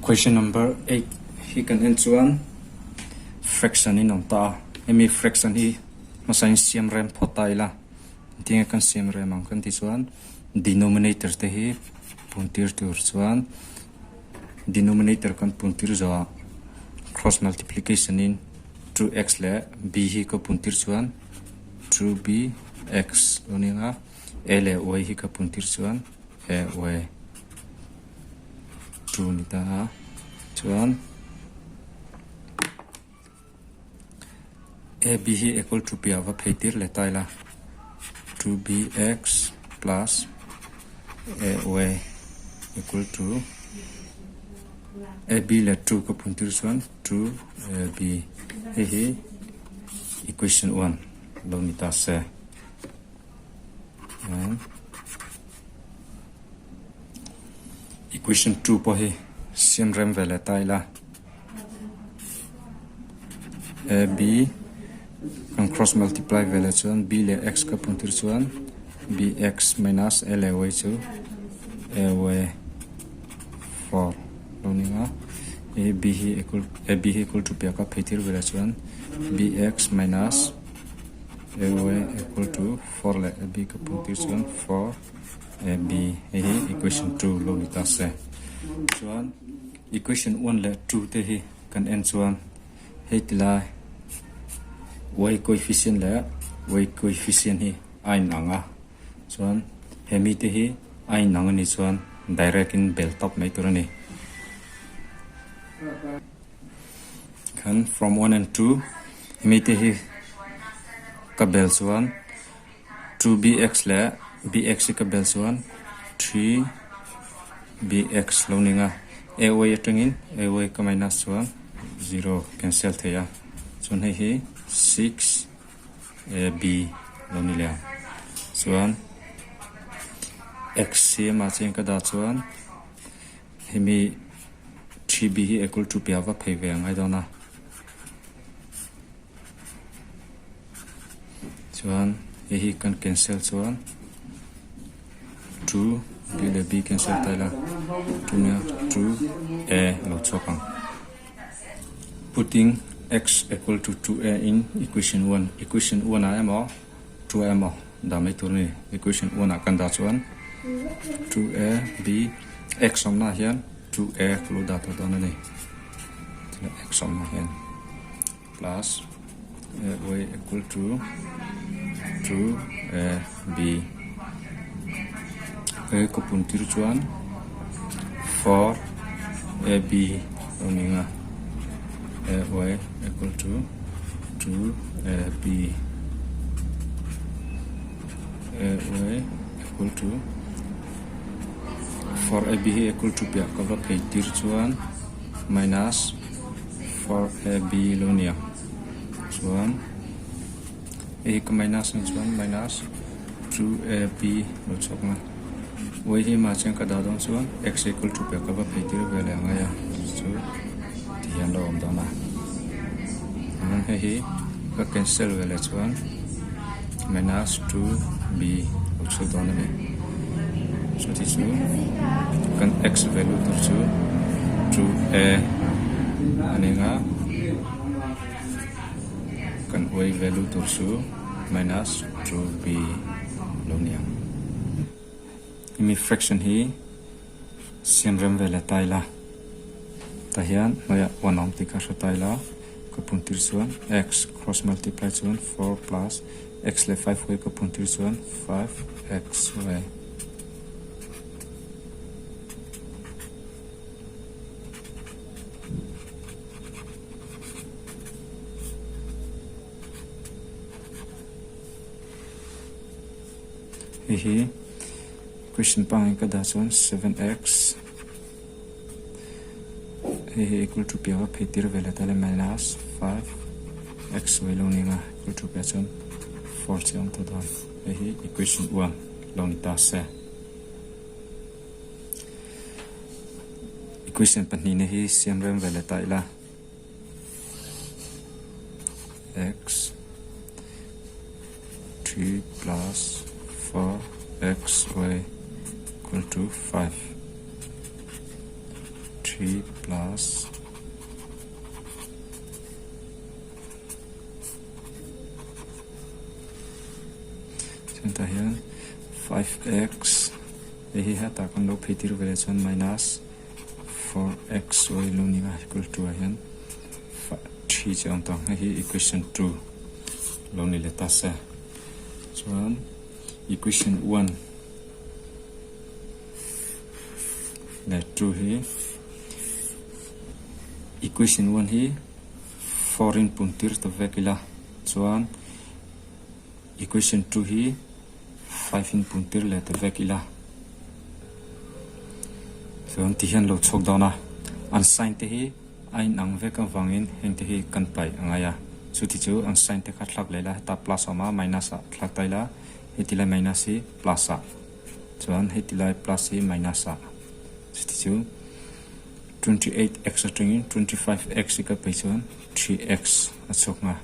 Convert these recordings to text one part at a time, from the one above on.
Question number 8 hi kan en chuan fraction in awm ta a, hemi fraction hi hmasa in siam rem phawt ta ila, engtin nge kan siam rem ang kan tih chuan denominator te hi pun tir tur chuan denominator kan pun tir zawhah cross multiplication in 2x leh b hi ka pun tir chuan 2bx lo ni ang a, a leh y hi ka pun tir chuan a y. 2 ni ta a chuan a b hi equal to piah va phei tir leh ta ila 2bx plus a y equal to a b leh 2 ka phun tir chuan 2ab hei hi equation 1 lo ni ta se. Equation 2 pawh hi siam rem ve leh ta ila a b kan cross multiply ve leh chuan b leh x ka pun tir chuan b x minus a leh y chu a y 4 lo ni ang a a b hi equal a b hi equal to piah ka phei tir ve leh chuan b x minus a y equal to 4 leh a b ka pun tir chuan 4 a b hei hi equation 2 lo ni ta se. Chuan equation 1 leh 2 te hi kan en chuan hei tilai y coefficient leh y coefficient hi a inang a, chuan hemi te hi a inang a nih chuan direct in bel tawp mai tur a ni. Khan from 1 and 2 hemi te hi ka bel chuan 2bx leh bx hi ka bel chuan 3bx lo ni ang a, ay atangin ay ka minus chuan 0 cancel thei a, chuan hei hi 6ab lo ni leh ang chuan x hi amah chian ka dah chuan hemi 3b hi equal to piah va phei ve a ngai dawn a. Chuan hei hi kan cancel chuan 2 b leh b cancel ta ila 2 nia 2 a lo chhuak ang. Putting x equal to 2a in equation 1 equation 1 ah emaw 2 a emaw dah mai tur a ni. Equation 1 ah kan dah chuan 2a b x awmna ah hian 2a ka lo dah tawh dawn a ni. X awmna ah hian. Plus a y equal to 2 a b he ka pun tir chuan 4 a b lo ni ang a a y equal to 2 a b a y equal to 4 a b hi equal to piah ka va phei tir chuan minus 4ab lo nia chuan hei hi ka minus ang chuan minus 2ab lo chhuak ang a y hi mah chian ka dah dawn chuan x equal to pek ka va phei tir ve leh angai a chu ti hian lo awm dawn a hei hi ka cancel ve leh chuan minus 2b lo chhuak dawn a ni chuti chu kan x value tur chu 2a a ni ang a kan y value tur chu minus 2b lo ni ang hemi fraction hi siam rem ve leh ta ila tah hian hnuaiah 1 a awm tih kha hre ta ila. Ka pun tir chuan x cross multiply chuan 4 plus x leh 5 y ka pun tir chuan 5xy. Hei hi question pangngai ka dah chuan 7x. Hei hi equal to piah a phei tir ve leh ta le minus 5 x y lo ni ang a equal to piah chuan 4 chi a awm tawh dawn hei hi equation 1 lo ni ta se equation pahnihna hi siam rem ve leh ta ila x 3 plus 4 x y equal to 5. 3 plus Chuan tah hian 5x hei hi hetah kan lo phei tir veleh chuan minus 4x y lo ni a equal to ah hian 3 chi a awm tawh ang hei hi equation 2 lo ni leh ta se chuan equation 1 leh 2 hi equation 1 hi 4 in pun tir ta vek ila chuan Equation 2 hi 5 in pun tir leh ta vek ila. Chuan ti hian lo chhuak dawn a, an sign te hi a inang vek avangin heng te hi kan paih a ngai a. Chuti chu an sign te kha thlak leh ila, heta plus a awm a, minus ah thlak ta ila, heti lai minus hi plus ah, chuan heti lai plus hi minus ah. Chuti chu 28x atangin 25x hi ka paih chuan 3x a chhuak nghal.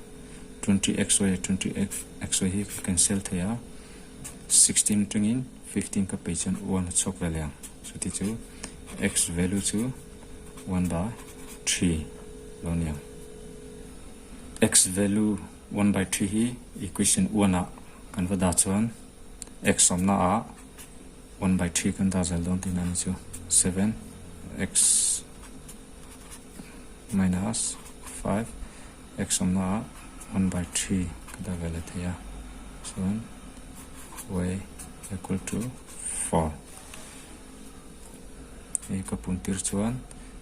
20xy leh 20xy hi ka cancel thei a, 16 atangin 15 ka pei chuan 1 a chhuak ve leh ang. Chuti chu x value chu 1 by 3 lo ni ang. X value 1 by 3 hi equation 1 ah kan va dah chuan x awmna ah 1 by 3 kan dah zel dawn tihna a ni chu. 7 x minus 5 X awmna ah 1 by 3 ka dah ve leh thei a, chuan y equal to 4. Hei ka pun tir chuan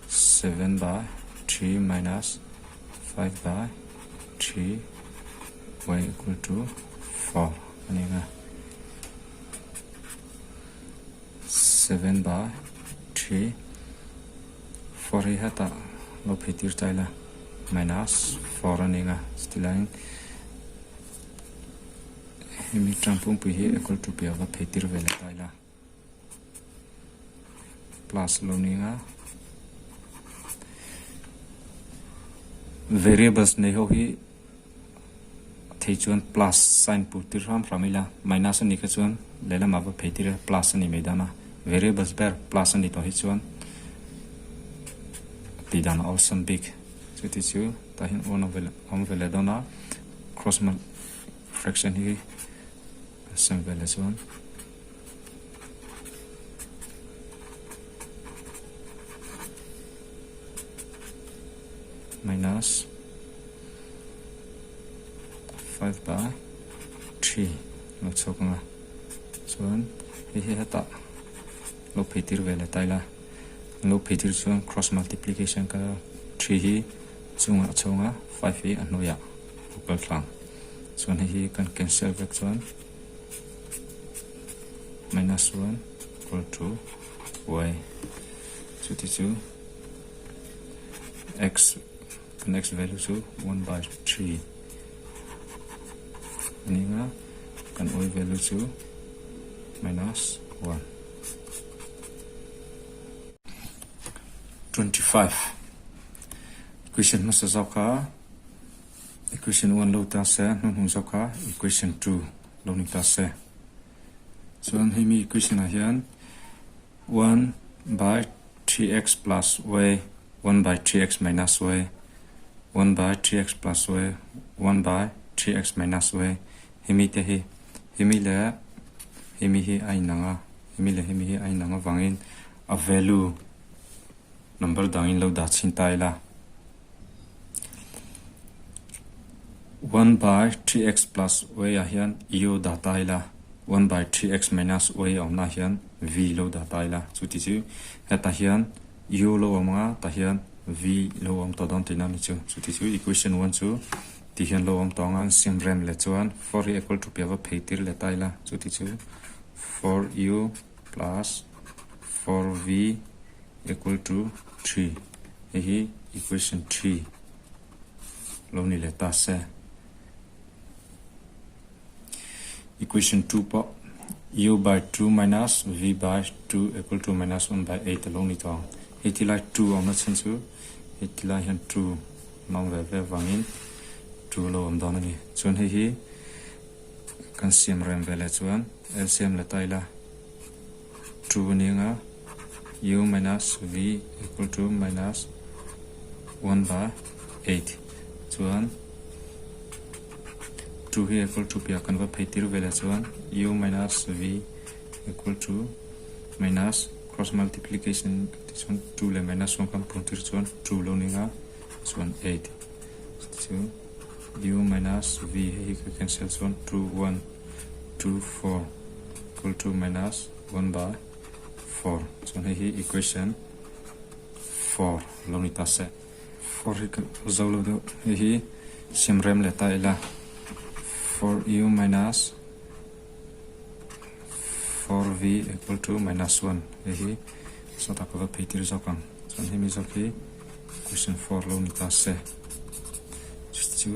7 by 3 minus 5 by 3 y equal to 4 a ni ang a. 7 by 3 4 hi hetah lo phei tir ta ila minus 4 a ni ang a chuti laiin hemi term pumpui hi equal to piah va phei tir ve leh ta ila plus lo ni ang a variables nei ho hi Thei chuan plus sign put tir hram hram ila, minus a nih kha chuan lehlamah va phei tir a, plus a nih mai dan a, variables ber plus a nih tawh hi chuan tih dan a awlsam bik. Chuti chu tah hian one a awm ve leh dawn a, cross fraction hi kan sem ve leh chuan. Minus 5 by 3 lo chhuak ang a chuan hei hi hetah lo phei tir ve leh ta ila lo phei tir chuan cross multiplication ka 3 hi chungah a chhawng a 5 hi a hnuaiah a kal thlang chuan hei hi kan cancel vek chuan minus 1 equal to y chuti chu x kan x value chu 1 by 3 a ni ang a kan y value chu minus 1. 25 equation hmasa zawk kha equation 1 lo ta se hnuhnung zawk kha equation 2 lo ni ta se chuan hemi equation ah hian 1 by 3x plus y 1 by 3x minus y 1 by 3x plus y 1 by 3x minus y hemi te hi hemi leh hemi hi a inang a hemi leh hemi hi a inang avangin a value number dangin lo dah chhin ta ila 1 by 3x plus y ah hian u dah ta ila 1 by 3x minus y a awmna ah hian v lo dah ta ila chuti chu hetah hian u lo awm anga tah hian v lo awm tawh dawn tihna a ni chu chuti chu equation 1 chu ti hian lo awm tawh anga an siam rem leh chuan 4 hi equal to piah va phei tir leh ta ila chuti chu 4u plus 4v equal to 3 hei hi equation 3 lo ni leh ta se. Equation 2 pawh u by 2 minus v by 2 equal to minus 1 by 8 a lo ni tawh ang. Hei ti lai 2 a awmna chhan chu hei ti lai hian 2 an awm ve ve avangin 2 a lo awm dawn a ni. Chuan hei hi kan siam rem ve leh chuan LCM la ta ila 2 a ni ang a. U minus V equal to minus 1 by 8 chuan 2 hi equal to piah kan va phei tir velah chuan U minus V equal to minus cross multiplication tichuan 2 leh minus 1 kan pung tir chuan 2 lo ning a chuan 8 chu U minus V hei hi ka cancel chuan 2 1 2 4 equal to minus 1 by 4 chuan hei hi equation 4 lo ni ta se. 4 hi ka zo lo deuh hei hi siam rem leh ta ila 4 u minus 4 v equal to minus 1 hei hi sawtah ka va phei tir zawk ang chuan hemi zawk hi equation 4 lo ni ta se chu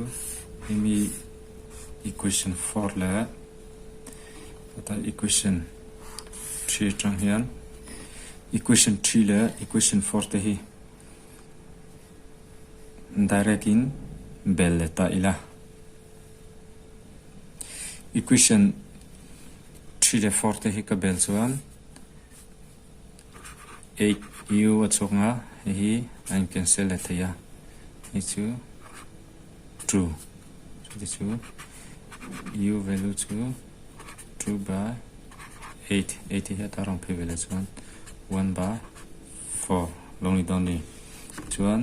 hemi equation 4 leh heta equation 3 atang hian equation 3 leh equation 4 te hi Direct in bel leh ta ila. Equation 3 leh 4 te hi ka bel chuan 8u a chhuak nga hei hi a in cancel leh thei a hei chu 2 chuti chu u value chu 2 by 8 8 hi a ta rawn phei ve leh chuan 1 by 4 lo ni dawn ni. Chuan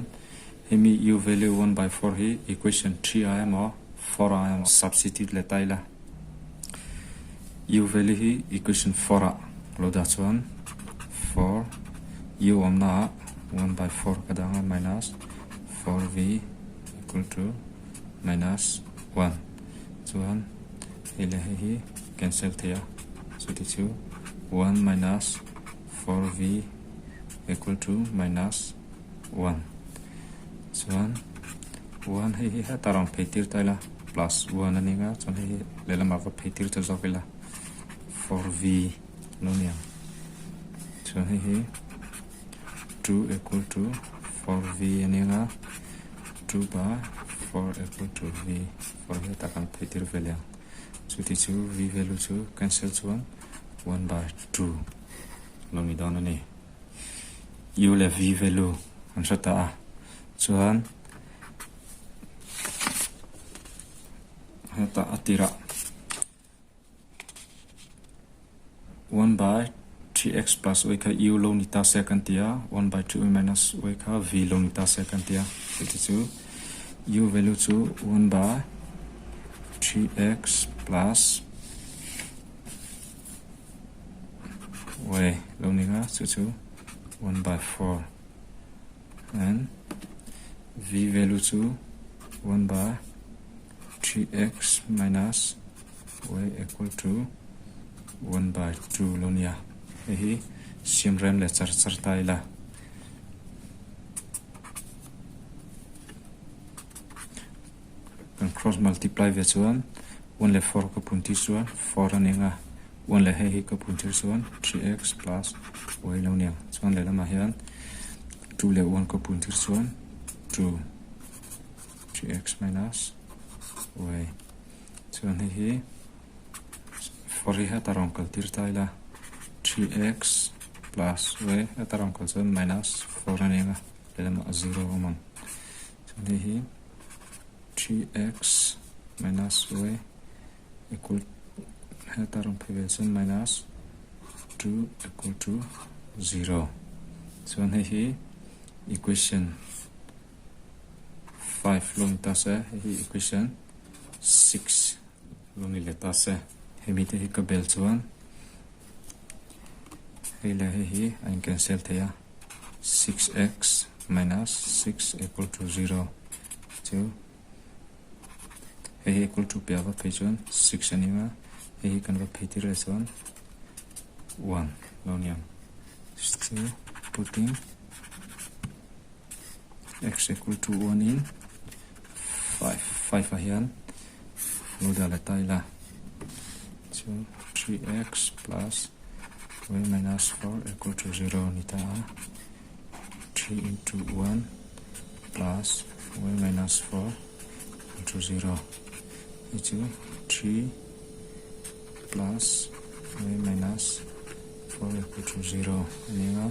hemi u value 1 by 4 hi equation 3 ah emaw 4 ah emaw substitute leh ta ila. U value hi equation 4 ah lo dah chuan 4 u awmna ah 1 by 4 ka dang a minus 4v equal to minus 1 chuan hei leh hei hi cancel thei a chuti chu 1 minus 4v equal to minus 1 chuan 1 hei hi hetah rawn phei tir ta ila plus 1 a ni nga chuan hei hi lehlamah va phei tir ta zawk ila 4v lo ni ang chuan hei hi 2 equal to 4v a ni nga 2 by 4 equal to v 4 hi hetah kan phei tir ve leh ang chuti chu v value chu cancel chuan 1 by 2 lo ni dawn a ni. U leh V value an hre ta a, chuan hetah a tirah 1 by 3x plus y kha U lo ni ta se kan ti a, 1 by 3y minus y kha V lo ni ta se kan ti a, chuti chu U value chu 1 by 3x plus y lo ni nga chu chu 1 by 4 and v value chu 1 by 3x minus y equal to 1 by 2 lo nia hei hi siam rem leh char char ta ila kan cross multiply ve chuan 1 leh 4 ka pun tir chuan 4 a ni ang a 1 leh hei hi ka pun tir chuan 3x plus y lo ni ang chuan lehlamah hian 2 leh 1 ka pun tir chuan 2 3x minus y chuan hei hi 4 hi heta rawn kal tir ta ila 3x plus y heta rawn kal chuan minus 4 a ni ang a lehlamah 0 a awm ang chuan hei hi 3x minus y equal heta rawn phei vel chuan minus 2 equal to 0 chuan hei hi equation 5 lo ni ta se hei hi equation 6 lo ni leh ta se hemi te hi ka bel chuan hei leh hei hi a in cancel thei a 6x minus 6 equal to 0 chu hei hi equal to piah va phei chuan 6 a ni a hei hi kan va phei tir leh chuan 1 lo ni ang chu putting x equal to 1 in 5 5 ah hian lo dah leh ta ila chu 3x plus y minus 4 equal to 0 ni ta a 3 into 1 plus y minus 4 equal to 0 hi chu 3 plus y minus 4 equal to 0 a ni ang a.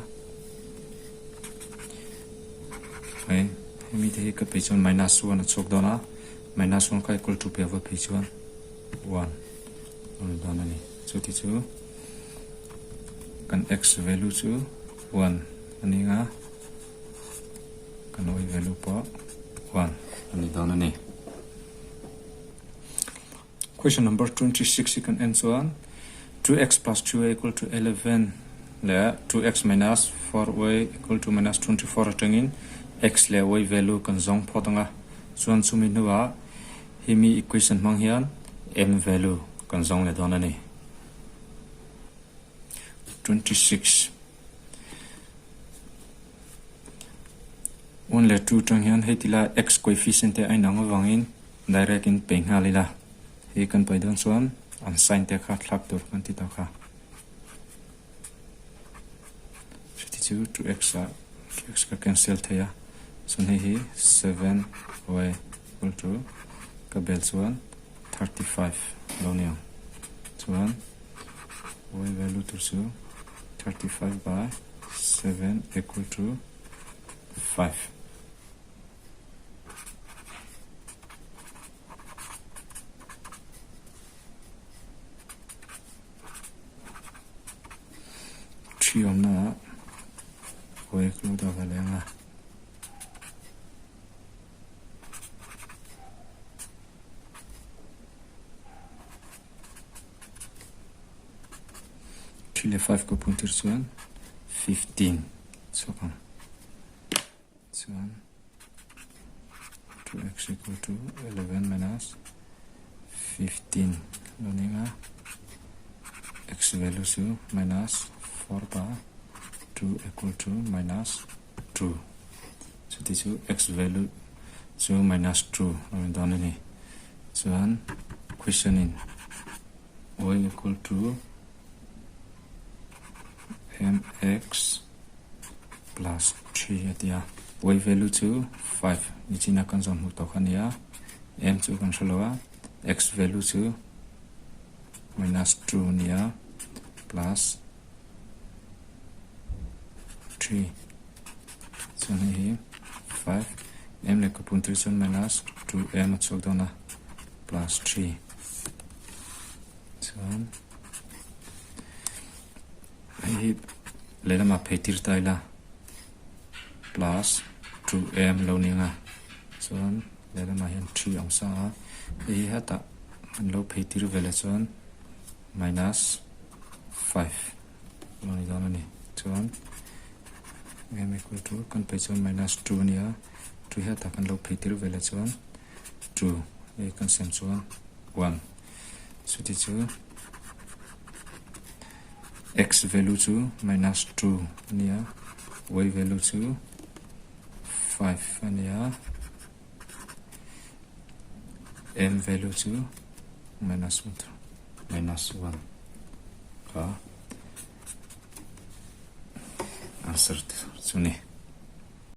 Hemi te hi ka phei chuan minus 1 a chhuak dawn a, minus 1 kha equal to piah va phei chuan 1 a ni dawn a ni. Chuti chu kan x value chu 1 a ni ang a, kan y value pawh 1 a ni dawn a ni. Question number 26 hi kan en chuan 2x plus 2y equal to 11 leh 2x minus 4y equal to minus 24 atangin x leh y value kan zawng phawt ang a, chuan chumi hnuah hemi equation hmang hian m value kan zawng leh dawn a ni. 26. 1 leh 2 atang hian hei tila x coefficient te a inang avangin direct in pe nghal ila, hei kan paih dawn chuan an sign te kha thlak tur kan ti ta kha. Chuti chu 2x ah 2x ka cancel thei a, chuan hei hi 7y equal to ka bel chuan 35 lo ni ang. Chuan y value tur chu 35 by 7 equal to 5. Thi awmna ah khawi ka lo dah ve leh ang a. Thi leh 5 ka pun tir chuan 15 chhuak ang. Chuan 2x equal to 11 minus 15 lo ni ang a, x value chu minus 4 pa 2 equal to minus 2. Chuti chu x value chu minus 2 lo ni dawn a ni. Chuan question in y equal to mx plus 3 a ti a, y value chu 5 nichina kan zawn hmuh tawh kha a ni a, m chu kan hre lo a, x value chu minus 2 a ni a, plus 3 chuan hei hi 5 m leh ka pun tir chuan minus 2m a chhuak dawn a, plus 3 chuan Hei hi lehlamah phei tir ta ila plus 2m lo ni ang a, chuan lehlamah hian 3 ang sa a, hei hi hetah an lo phei tir ve leh chuan minus 5 lo ni dawn a ni. Chuan m equal to kan phei chuan minus 2 a ni a, 2 hetah kan lo phei tir ve leh chuan 2 hei kan sem chuan 1 chuti chu X value chu minus 2 a ni a, Y value chu 5 a ni a, M value chu minus 1 minus 1 kha answer chu ni.